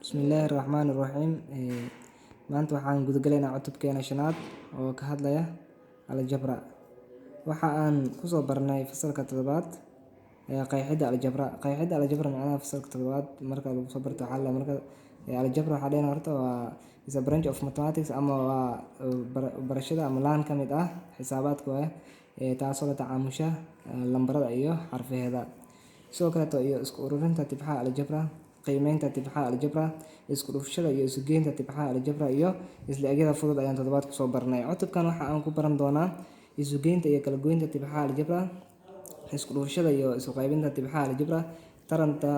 Bismillaahi Raxmaani Raxiim. Maanta waxaan gudagalaynaa cutubkeena shanaad oo ka hadlaya aljabra. Waxa aan kusoo barnay fasalka toddobaad qeexidda aljabra. Qeexidda aljabra macnaha fasalka toddobaad marka lagu soo barto waxaa la marka aljabra waxaa dhahayna horta waa is a branch of mathematics ama waa barashada ama laan ka mid ah xisaabaadka waaye, taasoo la tacaamusha lambarada iyo xarfaheeda. Sidoo kaleeto iyo isku ururinta tibxaha aljabra, qiimeynta tibxaha aljabra, isku dhufashada iyo isugeynta tibxaha aljabra iyo isla egyada fudud ayaan toddobaad kusoo barnay. Cutubkan waxa aan ku baran doonaa isugeynta iyo kala goynta tibxaha aljabra, isku dhufashada iyo isu qaybinta tibxaha aljabra, taranta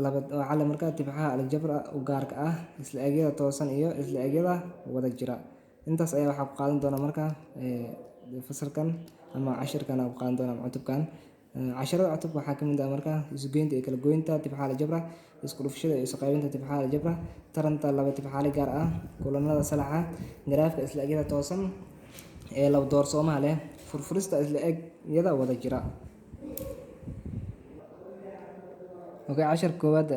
laba waxaa markaa tibxaha aljabra u gaarka ah, isla egyada toosan iyo isla egyada wada jira. Intaas ayaa waxaa ku qaadan doonaa markaa fasalkan ama cashirkan aan ku qaadan doonaa cutubkan. Casharada cutubka waxaa ka mid ah markaa isugeynta iyo kala goynta tibxaha aljabra, isku dhufashada iyo isu qaybinta tibxaha aljabra, taranta laba tibxaale gaar ah, kulanada salaxa, garaafka isla egyada toosan ee laba doorsoomaha leh, furfurista isla egyada wada jira. Okay, cashar koowaad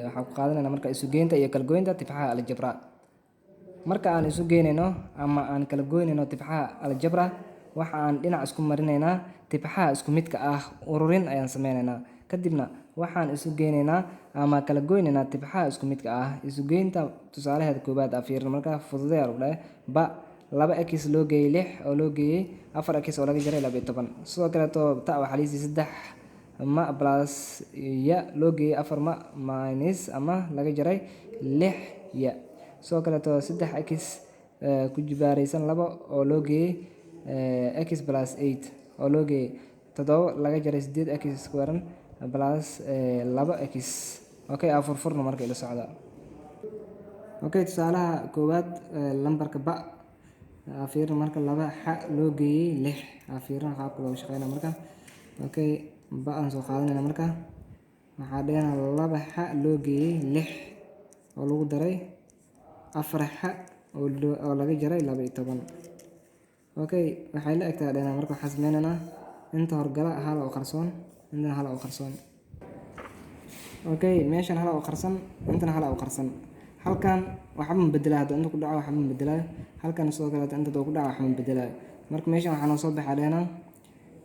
waxaan ku qaadanaynaa marka isugeynta iyo kala goynta tibxaha aljabra. Marka aan isu geynayno ama aan kala goynayno tibxaha aljabra, waxa aan dhinac isku marinaynaa tibxaha isku midka ah, ururin ayaan sameynaynaa. Kadibna waxaan isu geynaynaa ama kala goynaynaa tibxaha isku midka ah. Isugeynta tusaalaheeda koowaad aa fiirin marka fududeeya lagu dhahay ba 2x loo geeyey 6 oo loo geeyey 4x oo laga jaray 12. Sidoo kaleeto ta waxaa liisii 3 ma plus ya loo geeyey 4 ma minus ama laga jaray 6 ya. Sidoo kaleeto 3x ku jibaaraysan 2 oo loo geeyey x plus 8 oo loo geeyey 7 laga jaray 8x squared plus 2x. Okay, aan furfurno marka ila socda. Okay, tusaalaha koowaad lambarka ba aa fiirin marka 2 xa loo geeyey 6 aa fiirin qaabka looga shaqeynaa marka. Okay, ba aan soo qaadanayna marka waxaa dheena 2 xa loo geeyey 6 oo lagu daray 4 xa oo laga jaray 12. Okay, waxay la egtahay dheena marka waxaan sameynaynaa inta horgala hal oo qarsoon, intana hal oo qarsoon. Okay, meeshan hal oo qarsan, intana hal oo qarsan. Halkan waxba ma bedelaayo, haddii inta ku dhaco waxba ma bedelaayo. Halkan sidoo kaleeto inta ku dhaco waxba ma bedelaayo. Marka meeshan waxaa noo soo baxaa dheena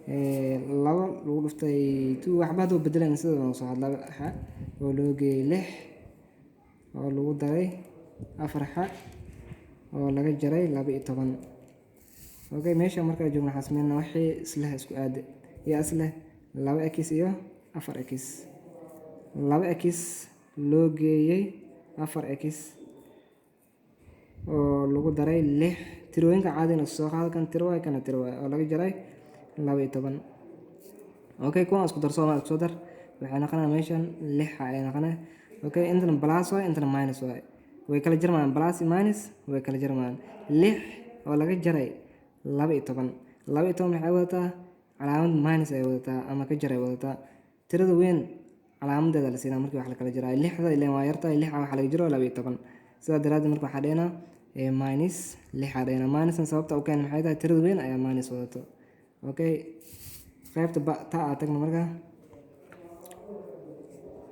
2 lagu dhuftay 2, waxba hadduu bedelayn sidoo noo soo had 2 xa oo loo geeyey 6 oo lagu daray 4 xa oo laga jaray 12. Okay, meesha marka joogno waxaan sameynaa wixii isleh isku aade. Yaa isleh 2x iyo 4x. 2x loo geeyey 4x oo lagu daray 6. Tirooyinka caadiga soo qaado, kan tiro waay, kana tiro waay, oo laga jaray 12. Okay, kuwan isku darso isku soo dar. Waxay noqonayaan meeshan 6 ay noqonayaan. Okay, intana plus waay, intana minus waay. Way kala jarmayaan, plus iyo minus way kala jarmayaan. 6 oo laga jaray 12. 12 maxay wadataa? Calaamad minus ay wadataa ama ka jaray wadataa. Tirada weyn calaamadeeda la siinaa markii wax la kala jaraayo. 6da ileen waa yartahay, 6 waxa laga jaro 12. Sidaa daraaddeed marka waxaa dhehnaa minus 6 aa dhehnaa. Minusna sababta u keenay maxay tahay? Tirada weyn ayaa minus wadato. Okay, qaybta ba ta aa tagno marka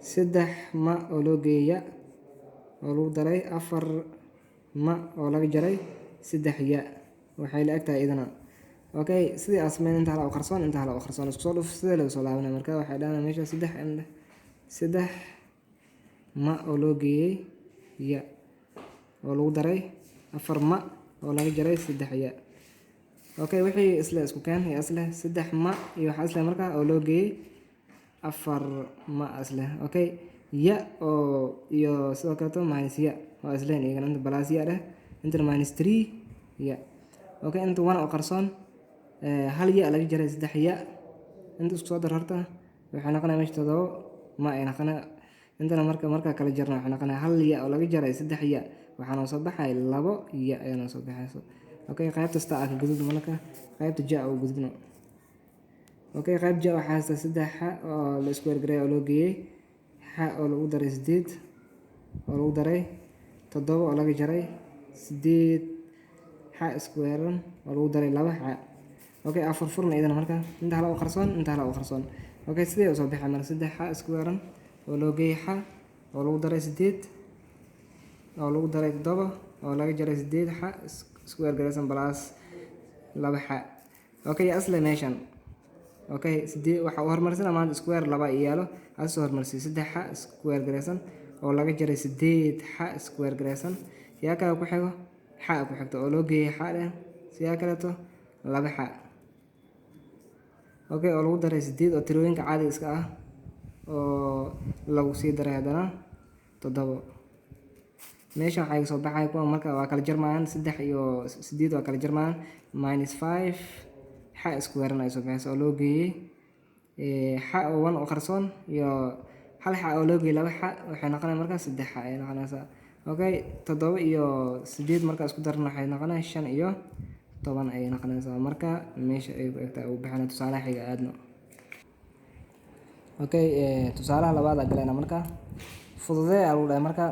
3 ma oo loo geeyey ya oo lagu daray 4 ma oo laga jaray 3 ya waxay la egtahay idana. Okay, sidii aan sameyn inta hal oo qarsoon, inta hal oo qarsoon isku soo dhuf, sidee laga soo laabanaya marka waxay dhahnaa meesha 3 3 ma oo loo geeyey ya oo lagu daray 4 ma oo laga jaray 3 ya. Okay, wixii isle isku keen ya isle 3 ma iyo waxa isle marka oo loo geeyey 4 ma isle. Okay, ya oo iyo sidoo kaleeto minus ya waa isleen iyagana, inta plus ya dheh, intana minus 3 ya. Okay, inta 1 oo qarsoon, hal ya laga jaray 3 ya, inta isku soo dar horta waxay noqonaya meesha 7 ma ay noqonaya. Intana marka kala jarno waxay noqonaya hal ya oo laga jaray 3 ya, waxaa noo soo baxay 2 ya ayaa noo soo baxayso. Okay, qaybta sta ka gudubno marka qaybta ja oo gudubno. Okay, qayb ja waxaa haysta 3 xa oo la isku wergareeyay oo loo geeyey xa oo lagu daray 8 oo lagu daray 7 oo laga jaray 8 xa squarean oo lagu daray 2 xa. Okay, aan furfurno idana marka inta hal oo qarsoon, inta hal oo qarsoon. Okay, sidee u soo baxay marka 3 xa squarean oo loo geeyey xa oo lagu daray 8 oo lagu daray 7 oo laga jaray 8 xa square garaysan plus 2 xa. Okay, asle meeshan. Okay, 8 waxa uu horumarsanaa maanta square 2 iyaalo, hal soo horumarsi 3 xa square garaysan oo laga jaray 8 xa square garaysan. Yaa kale ku xigo xa ku xigto oo loo geeyay xa leh siyaa kaleeto 2 xa. Okay, oo lagu daray 8 oo tirooyinka caadiga iska ah oo lagu sii daray haddana 7. Meesha waxay soo baxay kuwa marka waa kala jarmayaan 3 iyo 8 waa kala jarmayaan minus 5 xa square ay soo baxayso oo loo geeyay xa oo 1 oo qarsoon iyo hal xa oo loo geeyay 2 xa waxay noqonaysaa markaa 3 xa ay noqonaysaa. Okay, 7 iyo 8 marka isku darno waxay noqonaysaa 5 iyo 10 ay noqonaysaa. Marka meesha ay ku egtahay uu bixina tusaalaha xiga aadno. Okay, tusaalaha labaad aan galayna marka fududee ayaa lagu dhahay marka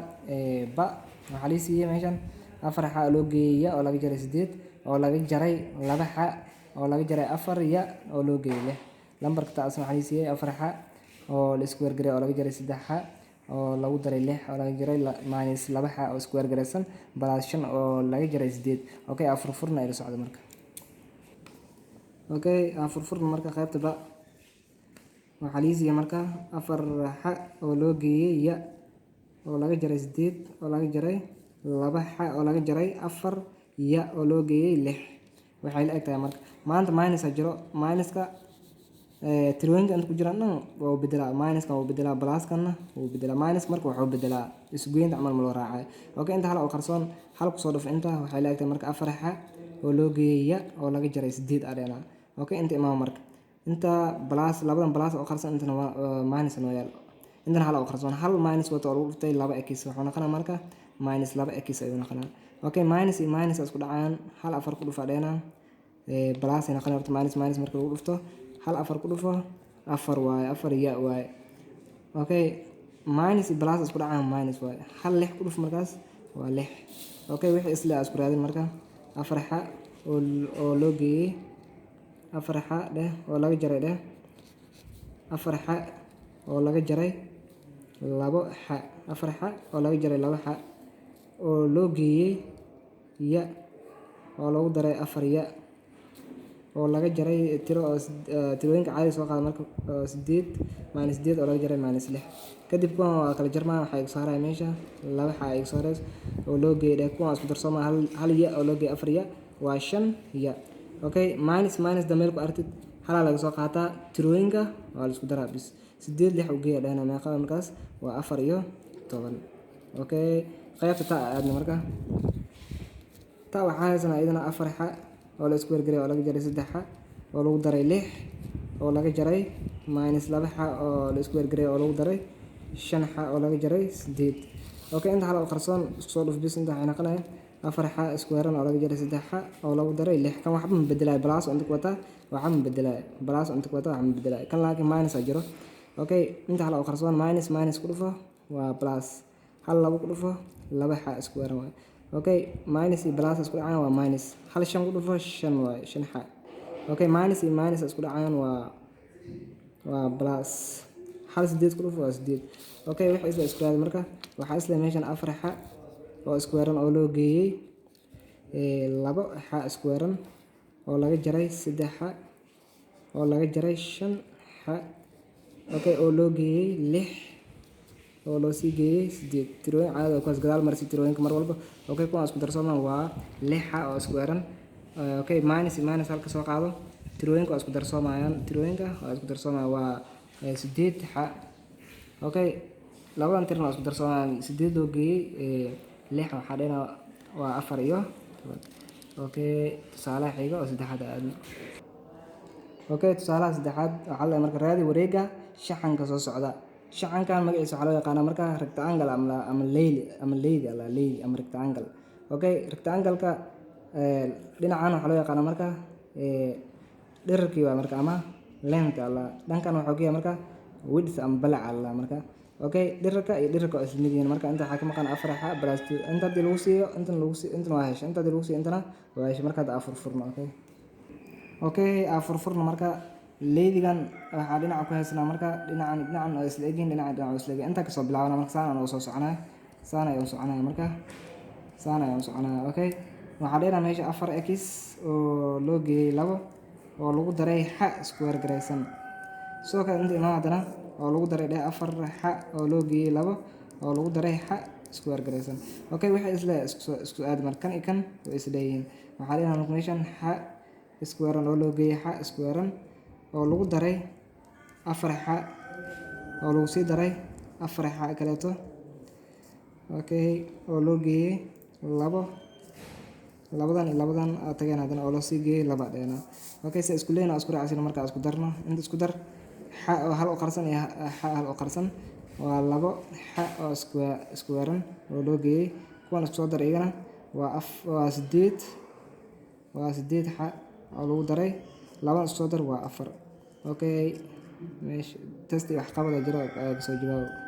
ba waxaa lii siiyey meeshan 4 xa loo geeyay ya oo laga jaray 8 oo laga jaray 2 xa oo laga jaray 4 ya oo loo geeyay 6. Lambarka taasna waxaa lii siiyey 4 xa oo la square gareeyay oo laga jaray 3 xa oo lagu daray 6 oo laga jaray minus 2 xa oo square garaysan plus 5 oo laga jaray 8. Okay, afur furna ila socdo marka. Okay, afur furna marka qaybta ba waxaa lii siiyey marka 4 xa oo loo geeyay ya oo laga jaray 8 oo laga jaray 2 xa oo laga jaray 4 ya oo loo geeyay 6. Waxay la eg tahay marka maanta minus a jiro, minuska tirooyinka inta ku jiraan dhan waa u bedelaa, minuska waa u bedelaa, pluskana wuu bedelaa. Minus marka wuxuu bedelaa isgoynta camal ma loo raacay. Okay, inta hal oo qarsoon hal ku soo dhufo inta waxay la eg tahay marka 4 xa oo loo geeyay ya oo laga jaray 8 adheena. Okay, inta imaam marka inta plus labadan plus oo qarsoon intana minus noo yaal, intana hal oo qarsoon hal minus wato oo lagu dhuftay 2 x wuxuu noqonaa marka minus 2 x ayuu noqonaa. Okay, minus iyo minus isku dhacaan hal 4 ku dhufo adheena plus ay noqonaa horta minus minus marka lagu dhufto hal 4 ku dhufo 4 waaye 4 ya waaye. Okay, minus iyo plus isku dhacaan minus waaye, hal 6 ku dhufo markaas waa 6. Okay, wixii isla isku raadin marka 4 xa oo loo geeyay 4 xa dheh oo laga jaray dheh 4 xa oo laga jaray 2 xa 4 xa oo laga jaray 2 xa oo loo geeyay ya oo lagu daray 4 ya oo laga jaray tiro oo tirooyinka caadi soo qaada marka 8 minus 8 oo laga jaray minus 6. Kadib kuwan waa kala jarmaan waxay igu saaraya meesha 2 xa ay igu saarayso oo loo geeyay dheh kuwan isku darsooma hal ya oo loo geeyay 4 ya waa 5 ya. Okay, minus minus dameel ku aragtid halaa laga soo qaataa tirooyinka waa la isku daraa bis 8 6 u geeya dhehna meeqa markaas waa 4 iyo 10. Okay, qaybta ta aadna marka ta waxaa haysanaa iyadana 4 xa oo la isku wargaray oo laga jaray 3 xa oo lagu daray 6 oo laga jaray minus 2 xa oo la isku wargaray oo lagu daray 5 xa oo laga jaray 8. Okay, inta hal oo qarsoon isku soo dhuf bis inta waxay noqonayaan 4 xa square oo laga jaray 3 xa oo lagu daray 6. Kan waxba ma bedelayo plus oo inta ku wataa waxba ma bedelayo plus oo inta ku wataa waxba ma bedelayo kan laakiin minus a jiro. Okay, inta hal oo qarsoon minus minus ku dhufo waa plus hal 2 ku dhufo 2 xa square waaye. Okay, minus iyo plus isku dhacaan waa minus hal 5 ku dhufo 5 waaye 5 xa. Okay, minus iyo minus isku dhacaan waa plus hal 8 ku dhufo waa 8. Okay, wixii isla isku raadi marka waxaa isla meeshan 4 xa oo square oo loo geeyay 2 xa square oo laga jaray 3 xa oo laga jaray 5 xa. Okay, oo loo geeyay 6 oo loo sii geeyay 8. Tirooyin caadi oo kuwaas gadaal marsi tirooyinka mar walba. Okay, kuwan isku darsoomaan waa 6 xa oo square. Okay, minus iyo minus halka soo qaado tirooyinka waa isku darsoomayaan, tirooyinka waa isku darsoomayaan waa 8 xa. Okay, labadan tirna waa isku darsoomayaan 8 loo geeyay 6 waxaa dhehna waa 4 iyo 10. Okay, tusaalaha xiga oo saddexaad aadno. Okay, tusaalaha saddexaad waxaa la marka raadi wareegga shaxanka soo socda. Shaxankan magaciisa waxaa loo yaqaanaa marka rectangle ama leyli ama leydi alla leydi ama rectangle. Okay, rectangle-ka dhinacan waxaa loo yaqaanaa marka dhererkii waa marka ama length alla, dhankan waxaa ku yahay marka width ama balac alla marka. Okay, dhererka iyo dhererka waa isla mid yihiin marka inta waxaa ka maqan 4 xa plus 2 inta hadii lagu siiyo intana lagu siiyo intana waa heshay inta hadii lagu siiyo intana waa heshay marka hadda afur furno. Okay, okay, afur furno marka leydigan waxaa dhinaca ku haysanaa marka dhinacan dhinacan oo isla egyihiin dhinacan dhinacan oo isla egyihiin inta kasoo bilaabana marka saan oo soo soconaa Saan ayaa u soconaya marka, saan ayaa u soconaya. Okay, waxaa dhehnaa meesha afar x oo loo geeyey labo oo lagu daray xa square garaysan. Sidoo kale inta imaa haddana oo lagu daray dheh afar xa oo loo geeyey labo oo lagu daray xa square garaysan. Okay, wixii isle isku aadi marka, kan iyo kan way isleeyihiin. Waxaa dhehnaa marka meeshan xa squarean oo loo geeyey xa squarean oo lagu daray afar xa oo lagu sii daray afar xa kaleeto, okay, oo loo geeyey labo. Labadan iyo labadan aa tageen haddana oo loo sii geeyey laba dheena. Okay, se isku leeyihin, isku raacsin marka isku darno. Inta isku dar, xa oo hal u qarsan iyo xa hal u qarsan waa labo xa oo squarean oo loo geeyey kuwan. Isku soo dar iyagana, waa sideed, waa sideed xa oo lagu daray labadan. Isku soo dar, waa afar. Okay, meesha test iyo waxqabada jiro ayaa kasoo jawaabo.